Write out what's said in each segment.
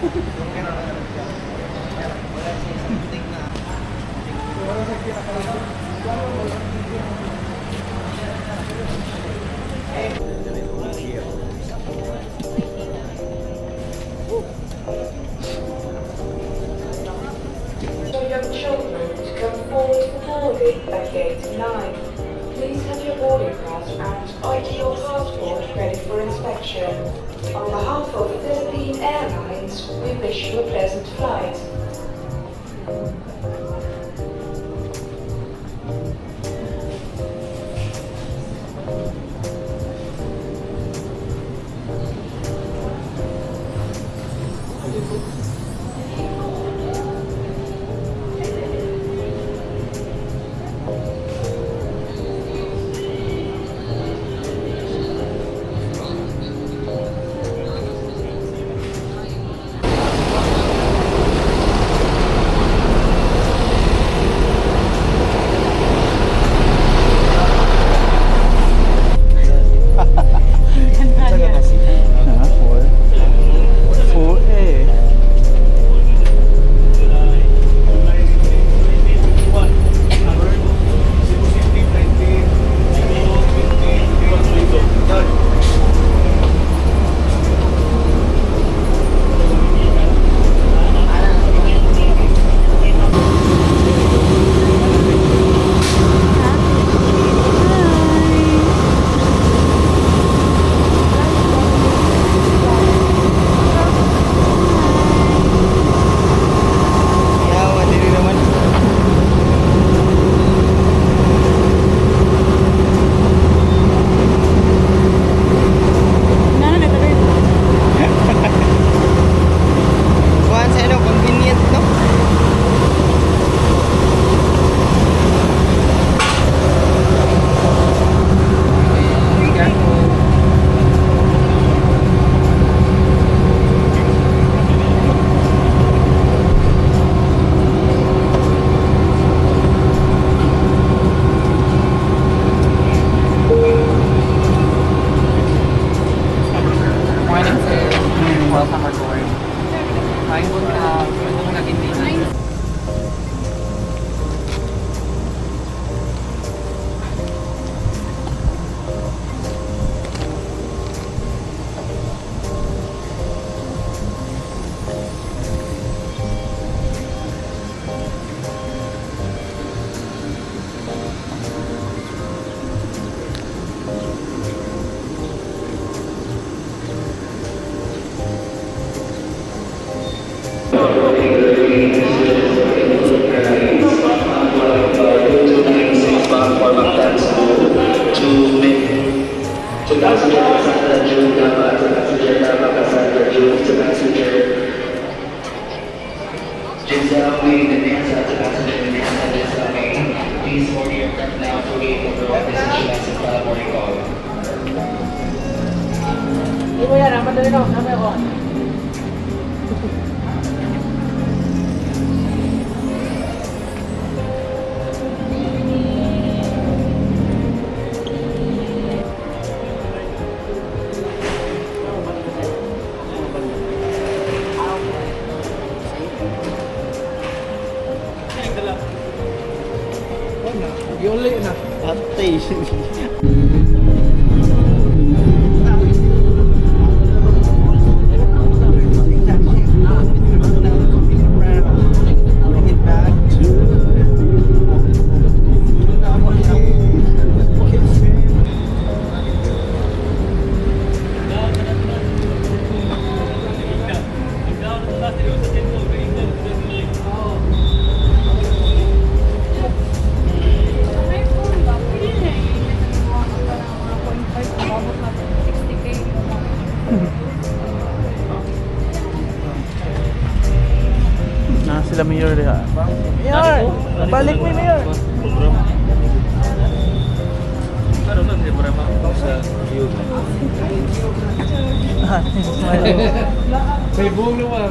For young children to come forward for boarding at gate 9. Please have your boarding pass and ID or passport ready for inspection. On behalf of Philippine Airlines, we wish you a pleasant flight. Ah, four. Four eh. Yawa, dili naman. Kuhan sa ano, convenient, no? Morning, sir. Welcome aboard. Maayong buntag. Ano naging To passenger Cassandra June Gaba, to passenger Gaba Cassandra June, to passenger Giselle May Danessa, to passenger Danessa Giselle May. Please board your aircraft now to gate number 1. This is Jurassic 5 boarding call. Yuli na. Atay. May phone ba? Pwede na yun. Parang mga 0.5, umabot na 60K yung mga. Na sila mayor diha. Mayor! Balik mi, mayor. Ano lang, di ba sa view? Sa ibong naman.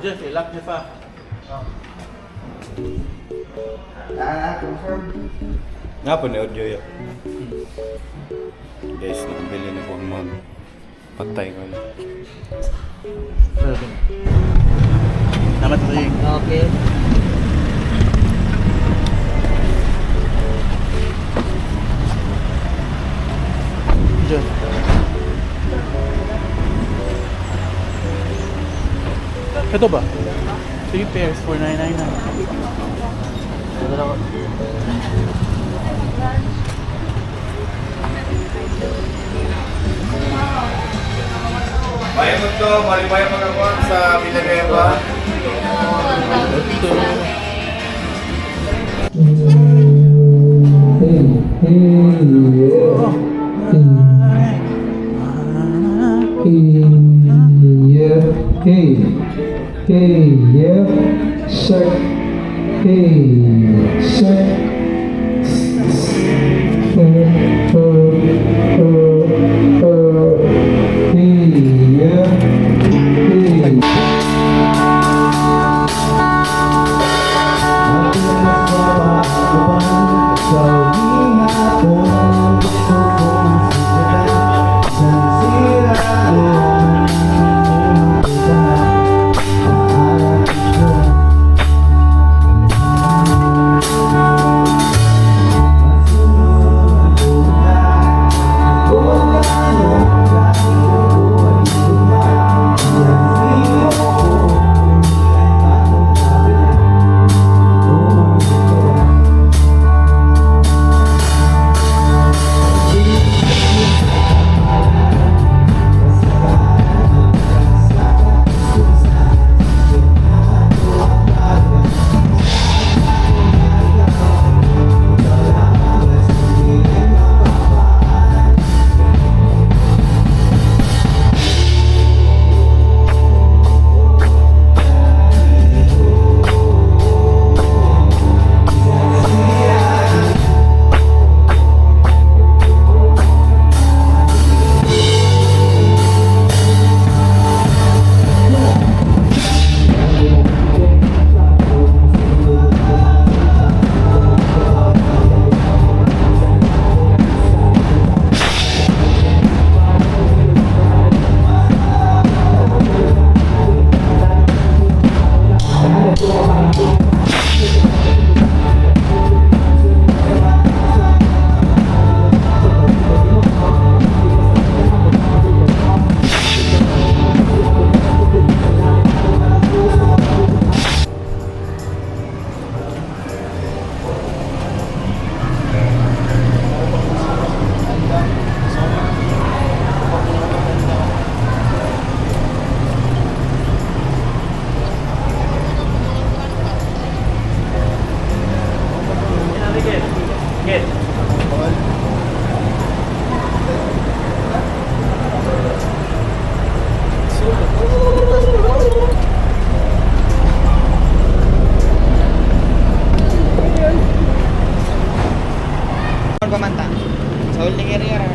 Jeff, ilak Jeff ah. Ah, confirm. Nga po ni audio yun. Guys, nakabili na po ang mug. Patay ko na. Namat sa iyo. Okay. Jeff. Ito ba? 3 pairs for 999. Maya mo to, malibay magawa sa Villanueva. Ito. Yeah, hey, hey, yeah, check, hey, check. Hey, yeah, hey. Get. Ano pa man ta? Sa holding area ra.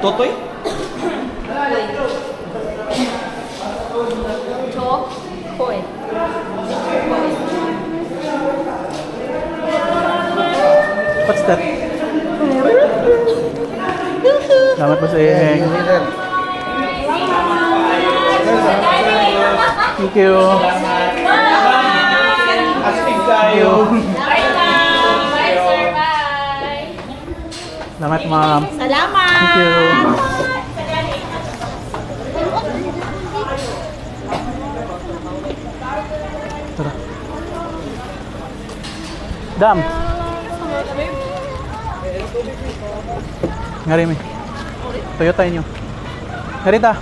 Totoy? To, koi. What's that? Salamat po sa iyo. Thank you. Astig tayo. Bye, ma'am. Bye, sir. Bye. Salamat, ma'am. Salamat. Thank you. Tara. Dam. Ngari mi. Toyota inyo. Ngari ta.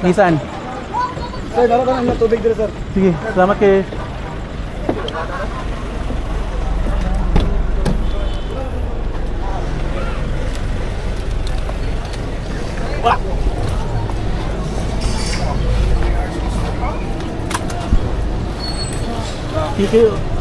Nissan. Sir, dala ka ng tubig dito, sir. Sige, salamat kay. Thank you.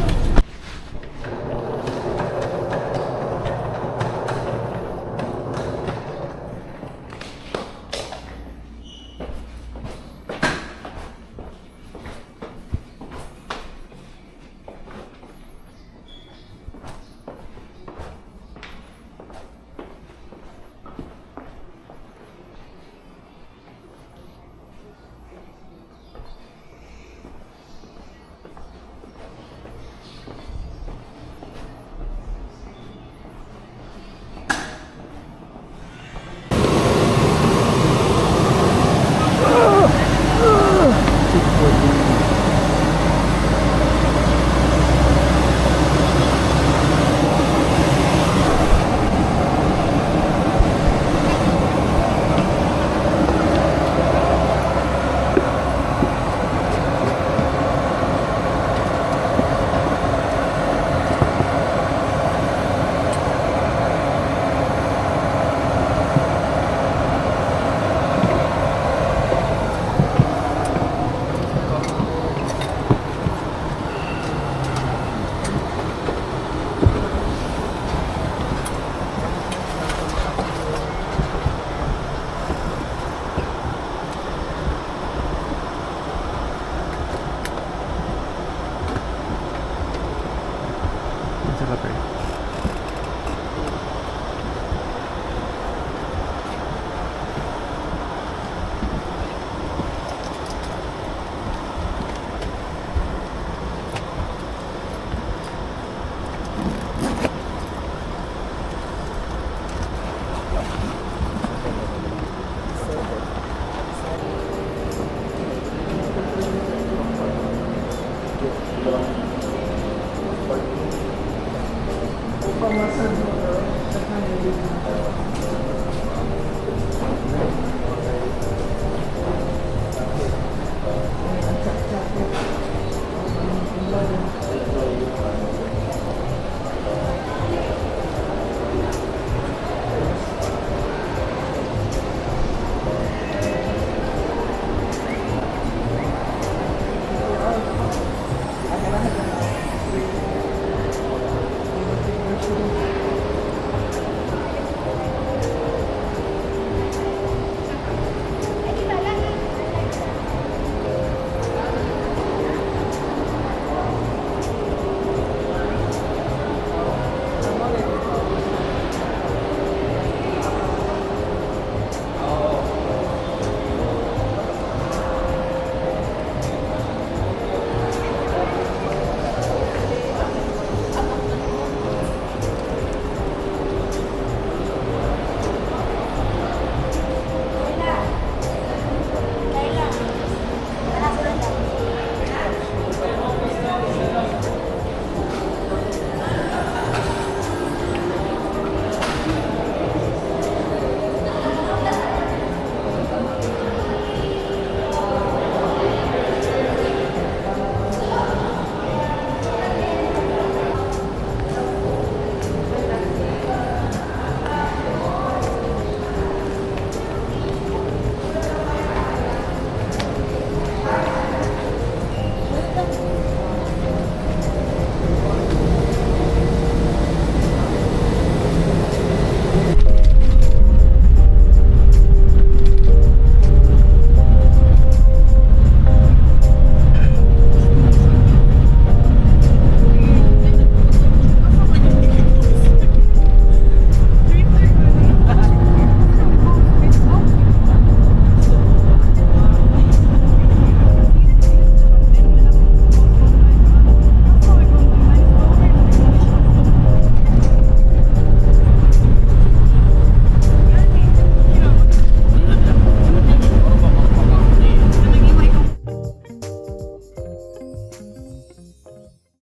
Sa kape.